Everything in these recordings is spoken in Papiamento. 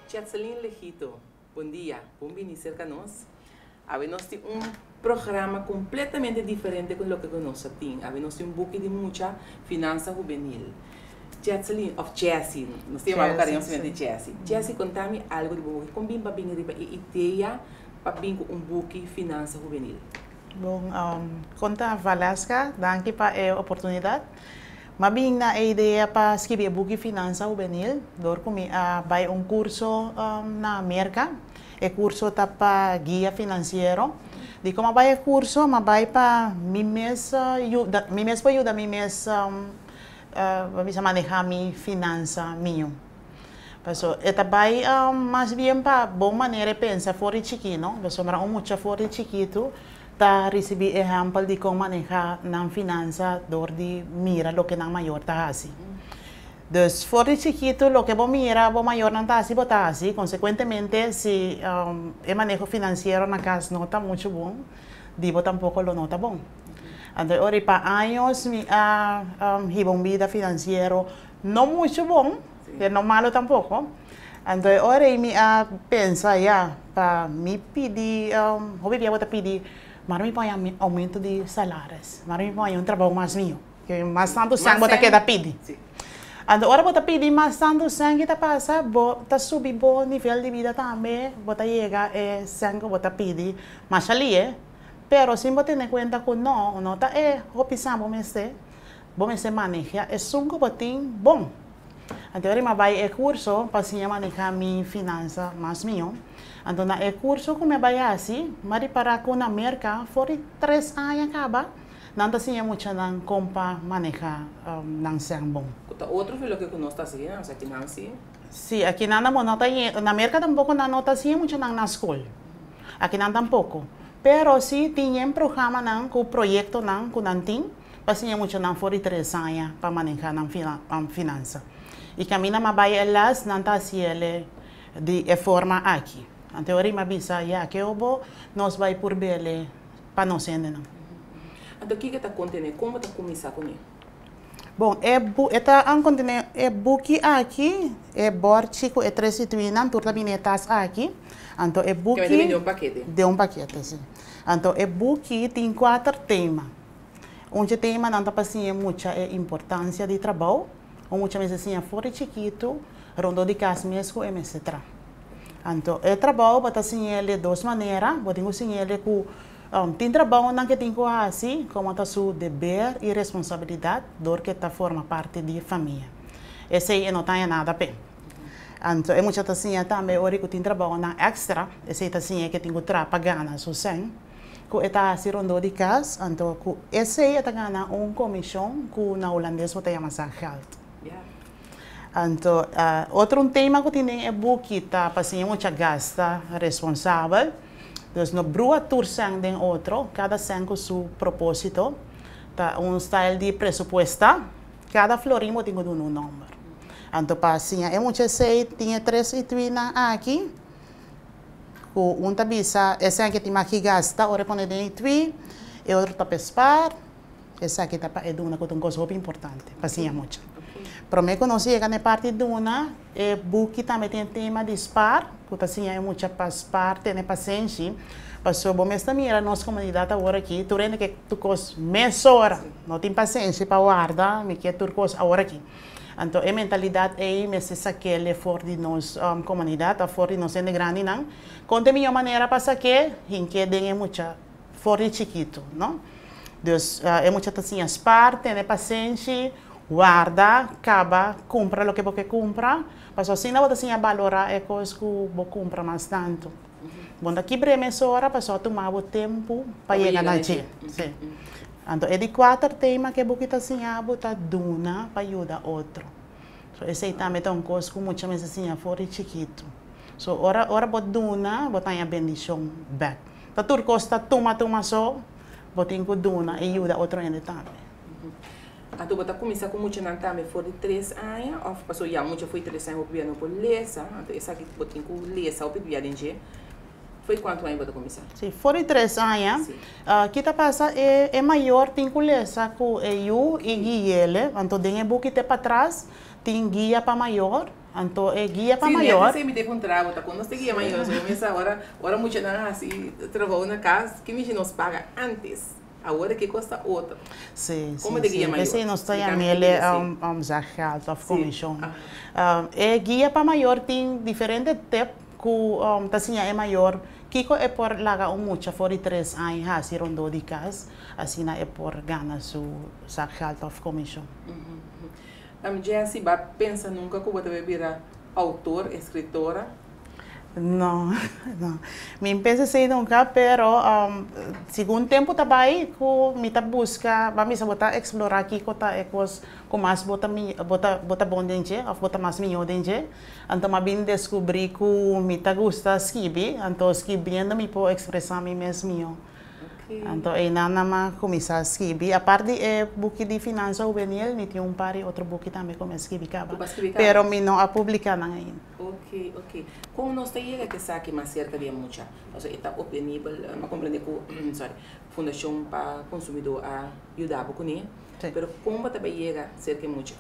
Chetselin Legito, bon dia, bon bini serka nos. Awe nos tin un programa kompletamente diferente ku loke ku nos a tin. Awe nos tin un buki di mucha, Finansa Hubenil. Chetselin, òf Chessy, nos ta yama bo kariñosamente Chessy. Chessy, konta mi algu di bo buki. Kon bin pa bini riba e idea pa bin ku un buki Finansa Hubenil? Bon, konta Valeska, danki pa e oportunidat. M'a bin na e idea pa skibi e buki Finansa Hubenil dor ku mi a bai un kurso na Merka. E kurso ta pa guia finansiero. Di kon m'a bai e kurso, m'a bai pa mi mes yuda, mi mes por yuda mi mes bo bisa maneha mi finansa mio. Paso e ta bai mas bien pa bon manera e pensa for di chikí, no? Pasobra un mucha for di chikitu ta risibí ehèmpel di kon manehá nan finansa dor di mira loke nan mayor ta hasi. Dus for di chikitu loke bo mira bo mayornan ta hasi bo ta hasi. Konsekuentemente si e maneho finansiero na kas no ta muchu bon, di bo tampoko lo no ta bon. Anto e ora i pa años mi a hiba un bida finansiero no muchu bon, pero no malo tampoko. Anto e ora ei mi a pensa, ya, pa mi pidi, hopi bia bo ta pidi, mara mi pon aumento di salaris, mara mi pon un trabou mas mihó, ke mas tantu sèn bo ta keda pidi. Anto ora bo ta pidi mas tantu sèn ki ta pasa, bo ta subi bo nivel di bida tambe, bo ta yega e sèn ku bo ta pidi masha lie, pero sin bo tene kuenta ku no, no ta e hopi sèn bo mester. Bo mester maneha esun ku bo tin bon. Anto ora mi a bai e kurso pa siña maneha mi finansa mas mihó. Anto na e kurso ku mi a bai hasi, mi a ripará ku na Merka for di tres aña kaba nan ta siña muchanan kon pa maneha nan sèn bon. Ku ta otro fi loke ku nos ta hasi nan, aki nan si. Si, aki nan bo no ta na Merka tampoko nan no ta siña muchanan na skol. Aki nan tampoko. Pero si tin yen programanan ku proyektonan ku nan tin. Pa siña muchanan for di tres aña pa maneha nan finansa. I kaminda m'a bai e les, nan ta hasiele di e forma aki. Anto ora i m'a bisa, ya ke obo nos bai purbele pa nos hendenan. Anto kiko ta kontené? Kon bo ta kuminsá kuné? Bon, e bu e ta kontené e buki aki, e bòrchi ku e tres ituinan, tur ta bini e tas aki. Anto e buki. Kende bini den un pakete? Den un pakete, si. Anto e buki tin kuater tema. Un dje temanan ta pa siña e mucha e importansia di trabou. Un mucha mester siña for di chikitu rondó di kas mes ku e mester tra. Anto e trabou bo ta siñ'el di dos manera, bo tin ku siñ'el ku tin trabounan ke tin ku hasi komo ta su deber i responsabilidat dor ke ta forma parti di famia. Esei e no ta haña nada p'e. Anto e mucha ta siña tambe ora ku tin trabounan èkstra, esei ta siñ'e ke tin ku tra pa gana su sèn. Ku e ta hasi rondó di kas, anto ku esei e ta gana un komishon ku na hulandes bo ta yama zakgeld. Anto otro un tema ku tin den e buki ta pa siña mucha gasta responsabel. Dus no brua tur sèn den otro, kada sèn ku su propósito. Ta un style di presupuestá, kada florin bo tin ku duna un nòmber. Anto pa siña e mucha esei tin e tres ituinan aki. Ku un ta bisa esaki tin maki gasta ora e pone den e twi, e otro ta pa e spar, esaki ta pa e duna ku ta un kos hopi importante pa siña mucha. Prome ku nos yega na e parti duna, e buki tambe tin e tema di spar, ku ta siña e mucha pa spar, tene pasenshi, pasobra bo mes ta mira nos komunidat awor aki, tur hende ke tur kos mesora, no tin pasenshi pa warda, mi ke tur kos awor aki. Anto e mentalidat ei mester sak'é for di nos komunidat òf for di nos hende grandinan. Kon ta e mihó manera pa sak'é? Hink'é den e mucha for di chikitu, no? Dus e mucha ta siña spar, tene pasenshi, warda, kaba kumpra loke bo ke kumpra, pasobra asina bo ta siña balorá e kos ku bo kumpra mas tantu. Bo no ta kibr'é mesora pasobra a tuma bo tempu pa yega na dje. Sí. Anto e di kuater tema ku e buki ta siña bo ta duna pa yuda otro. So esei tambe ta un kos ku mucha mester siña for di chikitu. So ora ora bo duna bo ta haña bendishon bèk. Ta tur kos ta tuma tuma so, bo tin ku duna i yuda otro hende tambe. Anto bo ta kuminsá ku muchanan tambe for di tres aña òf pasobra ya mucha for di tres aña hopi bia no por lesa, anto esaki bo tin ku lesa hopi bia den dje. Foi kuantu aña bo ta kuminsá? Si, for di tres aña. Ki ta pasa, e mayor tin ku lesa ku e yu i guiele, anto den e buki te patras Tin guia pa mayor, anto e guia pa Sí, mayor. Sí, mi ta puntra bo, ta kon nos ta guia mayor, so mesa ora, ora muchanan hasi trabou na kas, ki mishi nos paga antes, awor ke kos ta otro. Komo ta guia mayor? P'esei nos ta yam'el zakgeld òf komishon. E guia pa mayor tin diferente tep ku ta siña e mayor kiko e por laga un mucha for di tres aña hasi rondó di kas, asina e por gana su zakgeld òf komishon. Jessy, ba pensa nunka ku bo ta bai bira outor, eskritora? No, no. Mi n pensa esei nunka, pero segun tempu ta bai ku mi ta buska, ba misa bo ta eksplorá kiko ta e kos ku mas bo ta bo ta bo ta bon den dje òf bo ta mas mihó den dje. Anto m'a bin deskubrí ku mi ta gusta skibi, anto skibiendo mi por ekspresá mi mes mihó. Anto einan nan a kuminsá skibi. Apart di e buki di Finansa Hubenil, mi tin un par di otro buki tambe ku mi a skibi kaba. Pero mi no a publiká nan ainda. Ok, ok. Kon nos ta yega ku esaki mas serka di e mucha? Pasobra e ta optenibel, mi a komprendé ku, sorry, Fundashon pa Konsumidó a yuda bo kuné. Pero kon bo ta bai yega serka e mucha?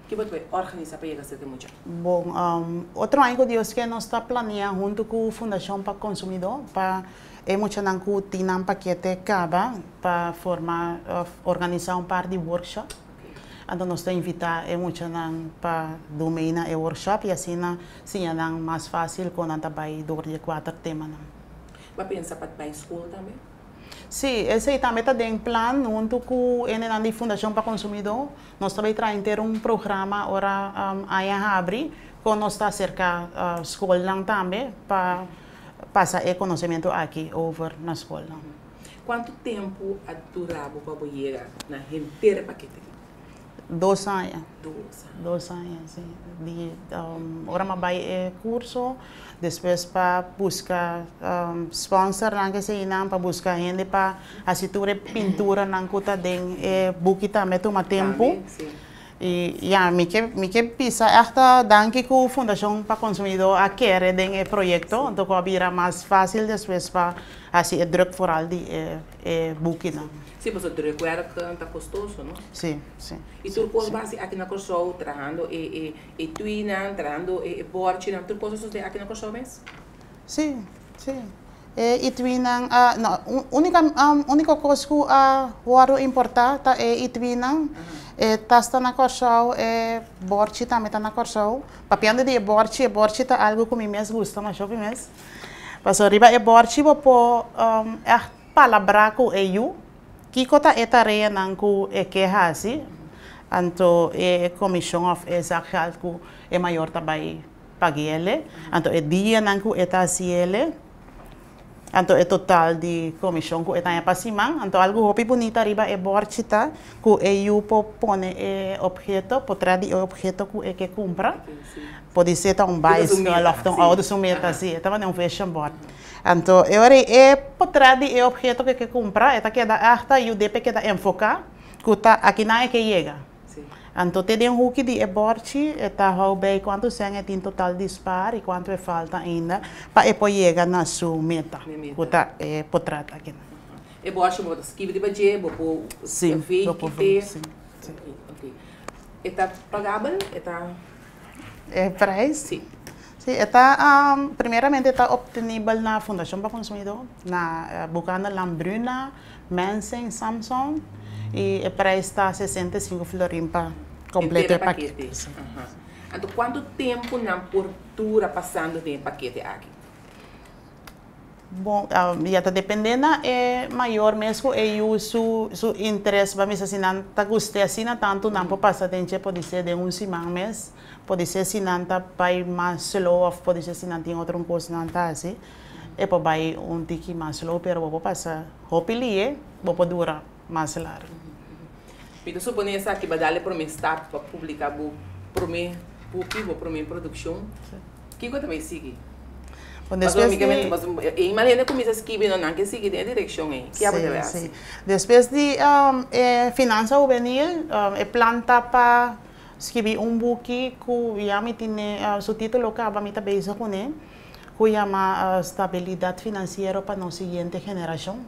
Ki bo ta bai organisá pa yega serka e mucha? Bon, otro aña ku Dios ke nos ta planea huntu ku Fundashon pa Konsumidó pa E muchanan ku tin nan pakete kaba pa forma òf organisá un par di workshop. Anto nos ta invitá e muchanan pa dun mei na e workshop i asina siña nan mas fásil kon nan ta bai dor di e kuater temanan. Bo a pensa pa bai skol tambe? Sí, esei tambe ta den plan huntu ku hendenan di Fundashon pa Konsumidó. Nos ta bai traha henter un programa ora aña habri kon nos ta aserká skolnan tambe pa Pasa e konosementu aki over na skolnan. Kuantu tempu a dura bo pa bo yega na henter e pakete aki? Dos aña. Dos aña. Dos aña, si. Di ora mi a bai e kurso, despues pa buska sponsornan keseinan, pa buska hende pa hasi tur e pinturanan ku ta den e buki tambe tuma tempu. Tambe, si. I ya, mi ke mi ke bisa ègt danki ku Fundashon pa Konsumidó a kere den e proyekto, anto ku a bira mas fásil despues pa hasi e druk foral di e e bukinan. Sí, pasobra drukwerk ta kostoso, no? Sí, sí. I tur kos bo hasi aki na Kòrsou, trahando e e e tuinan, trahando e e bòrchinan, tur kos a sosodé aki na Kòrsou mes? Sí, sí. E itwinan a, no, única, único kos ku a wòrdu importá ta e itwinan. E tas ta na Kòrsou, e bòrchi tambe ta na Kòrsou. Papiando di e bòrchi, e bòrchi ta algu ku mi mes gusta masha hopi mes. Pasobra riba e bòrchi bo por ègt palabrá ku e yu kiko ta e tareanan ku e ke hasi, anto e komishon òf e zakgeld ku e mayor ta bai Pagu'ele, anto e dianan ku e ta hasi'ele, anto e total di komishon ku e ta haña pa siman. Anto algu hopi bunita riba e bòrchi ta ku e yu por pone e opheto, potrèt di e opheto ku e ke kumpra. Podisé ta un baiskel òf ta un outo, su meta, si, e ta manda un vision board. Anto e ora ei e potrèt di e opheto ku e ke kumpra, e ta keda ègt ta yud'é pa e keda enfoká ku ta akinan e ke yega. Anto te den huki di e bòrchi e ta hou bei kuantu sèn e tin total di spar i kuantu e falta ainda pa e por yega na su meta, ku ta e potrat aki. E bòrchi bo ta skibi riba dje, bo por Sí, bo por vei sí, sí. Ok. E ta pagabel? E ta. E prijs? Sí. Sí, e ta, primeramente e ta optenibel na Fundashon pa Konsumidó, na Bukanda Lambruna, Mensing, Samson y e prijs ta 65 florin pa completo e pakete. Anto cuanto tempo nan por dura pasando den e pakete aki? Bon, ya ta depende na e mayor mes cu e yu su su interes pa misa si nan ta guste asina tanto nan por pasa den dje podise den un siman mes, podise si nan ta bay mas slow of podise si nan tin otro cos nan ta haci. E por bai un tiki mas slow pero bo por pasa hopi lie, bo por dura mas largu. Mi ta supone esaki bo a dal e prome stap pa publica bo prome buki, bo prome produccion. Kico ta bai sigui? Bon, despues di. E mal hende cuminsa skibi no nan ke sigui den e direccion ey. Kia bo ta bai haci? Si, si. Despues di e Finansa Hubenil, e plan ta pa skibi un buki cu ya mi tine su titulo caba mi ta bezig cune. Ku yama stabilidat finansiero pa nos siguiente generashon,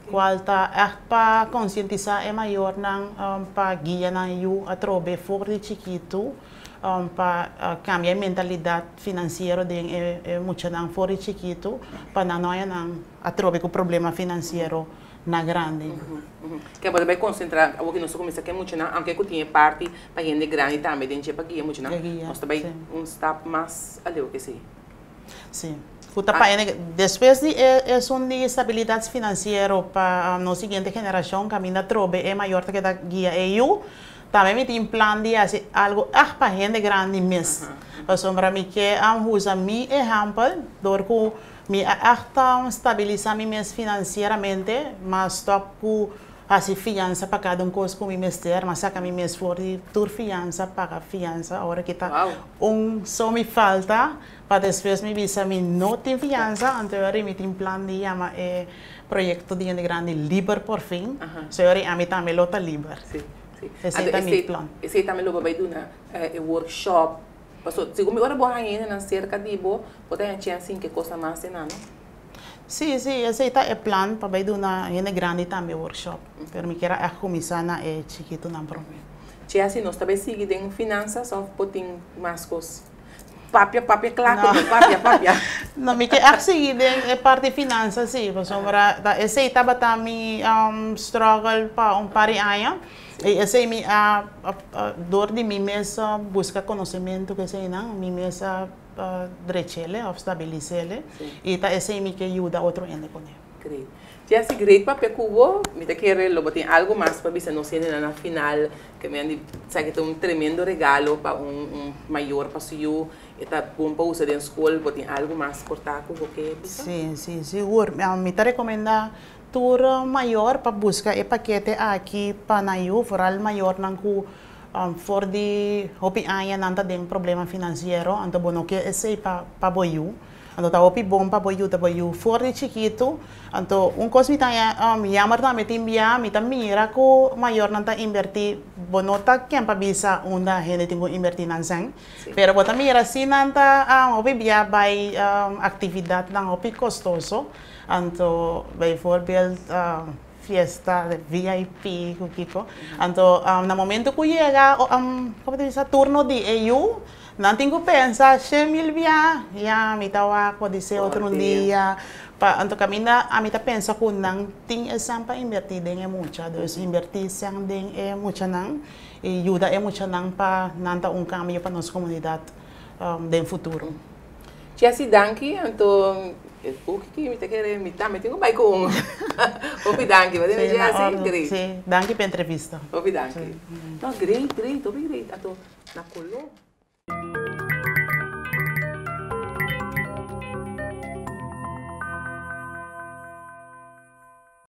kual ta ègt pa konsientisá e mayornan pa guia nan yu atrobe for di chikitu pa kambia e mentalidat finansiero den e muchanan for di chikitu pa nan no haya nan atrobe ku problema finansiero na grandi. Ke bo ta bai konsentrá awor ku nos ta kuminsá ku e muchanan, aunke ku tin e parti pa hende grandi tambe den dje pa guia muchanan, nos ta bai un stap mas aleu ke esei. Sí. Ku ta pa hende, despues di e esun di stabilidat finansiero pa nos siguiente generashon kaminda atrobe e mayor ta keda guia e yu, tambe mi tin plan di hasi algu ègt pa hende grandi mes. Pasobra mi ke usa mi ehèmpel dor ku mi a ègt stabilisá mi mes finansieramente, m'a stòp ku Hasi fiansa pa kada un kos ku mi mester, m'a saka mi mes for di tur fiansa, paga fiansa, awor aki ta un so mi falta pa despues mi bisa mi no tin fiansa, anto yori mi tin plan di yama e proyekto di hende grandi liber por fin, so yori ami tambe lo ta liber. Esei ta mi plan. Esei tambe lo bo bai duna e workshop, paso segun mi ora bo haña hendenan serka di bo, bo ta haña chèns sin ke kosnan mas te nan, no? Sí, sí, esei ta e plan pa bai duna hende grandi tambe workshop, pero mi kier a ègt kuminsá na e chikitunan promé. Chelsea, nos ta bai sigui den finansas òf bo tin mas kos? Papia, papia kla ku bo, papia, papia. No, mi ke ègt sigui den e parti finansas sí, pasobra ta esei tabata mi struggle pa un par di aña, i esei mi a dor di mi mes buska konosementu ku eseinan, mi mes a Pa drech'ele of stabilis'ele y ta esey mi ke yuda otro hende cune. Great. Jessy, great papia cu bo. Mi ta kere lo bo tin algo mas pa bisa nos hendenan na final, ke mi a di sa ke ta un tremendo regalo pa un un mayor pa su yu, e ta bon pa usa den scol, bo tin algo mas por ta cu bo ke bisa? Si, si, sigur. Mi ta recomenda tur mayor pa busca e pakete aki pa nan yu, vooral mayornan cu For di hopi aña nan ta den problema finansiero, anto bo no ke esei pa pa bo yu. Anto ta hopi bon pa bo yuda bo yu for di chikitu. Anto un kos mi ta haña yammer tambe tin bia, mi ta mira ku mayornan ta inbertí, bo no ta ken pa bisa unda hende tin ku inbertí nan sèn, pero bo ta mira si nan ta hopi bia bai aktividatnan hopi kostoso, anto bijvoorbeeld fiesta de VIP ku kiko. Anto na momento ku yega como ta bisa turno di e yu, nan tin ku pensa shen mil bia, ya mi ta wak por di se otro un dia. Pa anto kaminda ami ta pensa ku nan tin esan pa inberti den e mucha, dus inberti esan den e muchanan i yuda e muchanan pa nan ta un kambio pa nos komunidat den futuro. Chessy danki anto e buki ki mi ta kere mi tambe tin ku bai ku un. Hopi danki bo tene Chessy great. Si danki pa entrevista. Hopi danki. No great great hopi great anto na kolo.